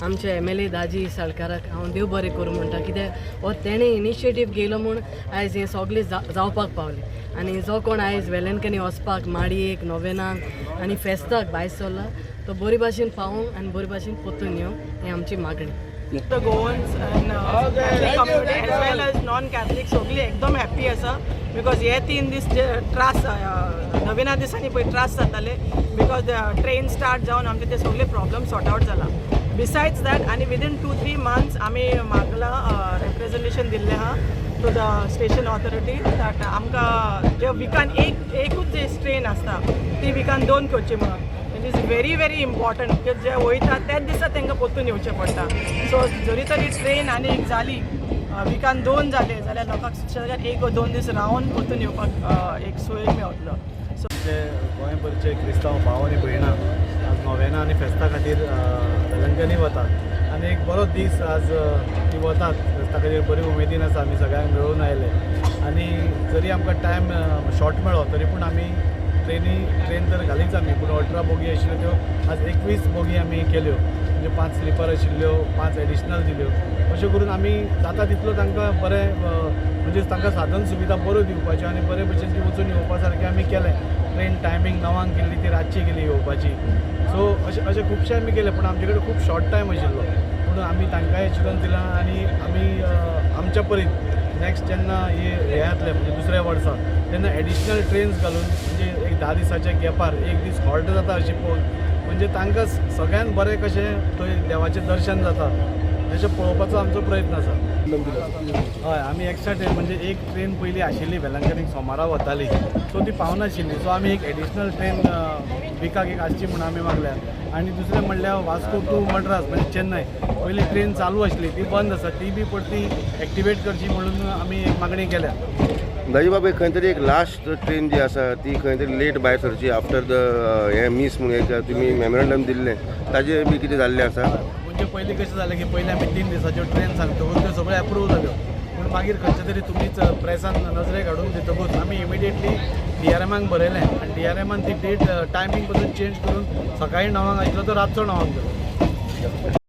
आमचे एमएलए दाजी साळकाराक हांव देव बरें करूं म्हणटा, कित्याक हो तेणें इनिशिएटीव घेयलो म्हूण आयज हें सगळें जावपाक पावलें. आनी जो कोण आयज वेलंकनी वचपाक माडयेक, नोवेनाक आनी फेस्ताक भायर सरला तो बरे भाशेन पावोंक आनी बरे भाशेन परतून येवंक ही आमची मागणी. The Goans and Catholic community as well as non-Catholic सगळी एकदम हॅप्पी आसा, because हे 3 दीस जे त्रास, नविना दिसांनी पळय त्रास जाताले, because train start जावन आमचे ते सगळे प्रॉब्लम सॉर्ट आवट जाला. बिसायड्स that, आनी विदीन 2-3 मंथ्स आमी मागला, रेप्रेझेंटेशन दिल्लें आहा to the station authority that आमकां जे विकान एक एकूच जे ट्रेन आसता ती विकान दोन करची म्हणून. It is very very important की जे वयता त्याच दिसा तांकां परतून येवचें पडटा. सो जरी तरी ट्रेन आनी एक जाली, विकान दोन जाले जाल्यार लोकांक सुशेगाद एक दोन दीस रावन परतून येवपाक एक सोय मेवतलो. सो आमचे गोंयभरचे क्रिस्तांव भाव आनी भयणां आज नोवेना आनी फेस्ता खातीर वेलंकनी वतात आनी एक बरो दीस आज ती वतात फेस्ता खातीर. बरी उमेदीन आसा. आमी सगळ्यांक मेळून आयले आनी जरी आमकां टायम शॉर्ट मेळ्ळो तरी पूण आमी ट्रेनी ट्रेन तर घालीच आमी, पूण 18 बोगी आशिल्ल्यो त्यो आज 21 बोगी आमी केल्यो. म्हणजे पांच स्लिपर आशिल्ल्यो, पांच एडिशनल दिल्यो. अशें करून आमी जाता तितलो तांकां बरें, म्हणजे तांकां साधन सुविधा बऱ्यो दिवपाच्यो आनी बरे भशेन ती वचून येवपा सारकें आमी केलें. ट्रेन टायमींग 9क केल्ली, ती रातची केली येवपाची. सो अशें अशें खुबशें आमी केलें, पूण आमचे कडेन खूब शॉर्ट टायम आशिल्लो म्हणून आमी तांकांय एश्युरन्स दिलां आनी आमी आमच्या परीन नेक्स्ट जेन्ना हे हे जातलें, म्हणजे दुसऱ्या वर्सा, तेन्ना एडिशनल ट्रेन्स घालून, म्हणजे एक 10 दिसाच्या गॅपार एक दीस हॉल्ट जाता अशी पळोवन, म्हणजे तांकां सगळ्यांत बरें कशें थंय देवाचें दर्शन जाता अशें पळोवपाचो आमचो प्रयत्न आसा. हय, आमी एक्स्ट्रा ट्रेन, म्हणजे एक ट्रेन पयलीं आशिल्ली वेलंकनीक सोमारा वताली, सो ती पावनाशिल्ली. सो आमी एक एडिशनल ट्रेन विकाक एक आसची म्हणून आमी मागल्या. आनी दुसरें म्हणल्यार वास्को टू मड्रास, म्हणजे चेन्नय, पयलीं ट्रेन चालू आशिल्ली, ती बंद आसा. ती बी परती एक्टिवेट करची म्हणून आमी एक मागणी केल्या. दाजीबाब, एक खंय तरी एक लास्ट ट्रेन जी आसा ती खंय तरी लेट भायर सरची आफ्टर the हें मीस म्हणून एक तुमी मेमोरंडम दिल्लें, ताजें बी कितें जाल्लें आसा? म्हणजे पयलीं कशें जालें की पयलीं आमी 3 दिसाच्यो ट्रेन सांगतकूच त्यो सगळ्यो एप्रूव जाल्यो, पूण मागीर खंयचे तरी तुमीच प्रेसान नजरेक हाडून दितकूच आमी इमिडिएटली डीआरएमाक बरयलें आनी डीआरएमान ती डेट टायमींग पसून चेंज करून सकाळी 9क आशिल्लो तो रातचो 9क केलो.